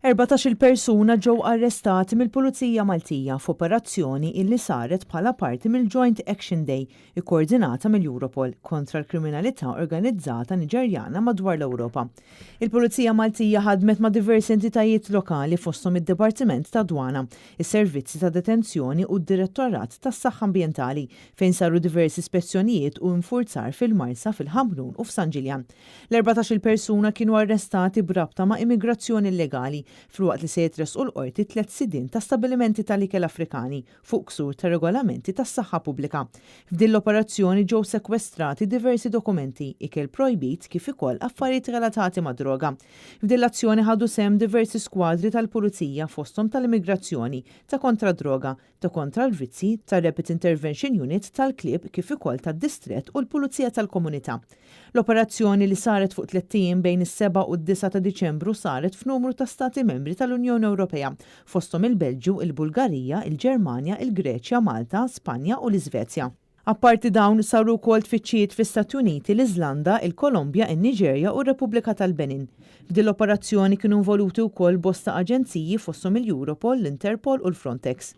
14-il persuna ġew arrestati mill-Pulizija Maltija f'operazzjoni illi saret bħala parti mill-Joint Action Day ikkoordinata mill-Europol kontra l-kriminalità organizzata Niġerjana madwar l-Ewropa. Il-Pulizija Maltija ħadmet ma' diversi entitajiet lokali fosthom id-Dipartiment tad-Dwana, is-Servizzi ta' Detenzjoni u d-Direttorat tas-Saħħa Ambjentali fejn saru diversi spezzjonijiet u infurzar fil-Marsa, fil-Ħamrun u f'San Ġiljan. L-14-il persuna kienu arrestati b'rabta ma' immigrazzjoni illegali, filwaqt li se jitressqu l-Qorti tlett sidien ta' stabilimenti tal-ikel Afrikani fuq ksur ta' regolamenti tas-saħħa pubblika. F'din l-operazzjoni ġew sekwestrati diversi dokumenti, ikel projbit kif ukoll affarijiet relatati mad-droga. F'din l-azzjoni ħadu sehem diversi skwadri tal-Pulizija fosthom tal-Immigrazzjoni, ta' Kontra d-Droga, ta' Kontra l-Vizzji, tar-Rapid Intervention Unit, tal-Klieb kif ukoll tad-Distrett u l-Pulizija tal-Komunità. L-operazzjoni li saret fuq tlett ijiem bejn is-sebgħa u d-disgħa ta' Diċembru saret f'numru ta' Stati Membri tal-Unjoni Ewropea, fosthom il-Belġju, il-Bulgarija, il-Ġermanja, il-Greċja, Malta, Spanja u l-Iżvezja. Apparti dawn, saru wkoll tfittxijiet fl-Istati Uniti, l-Iżlanda, il-Kolombja, in-Niġerja u r-Repubblika tal-Benin. F'din l-operazzjoni kienu involuti wkoll bosta aġenziji fosthom il-Europol, l-Interpol u l-Frontex.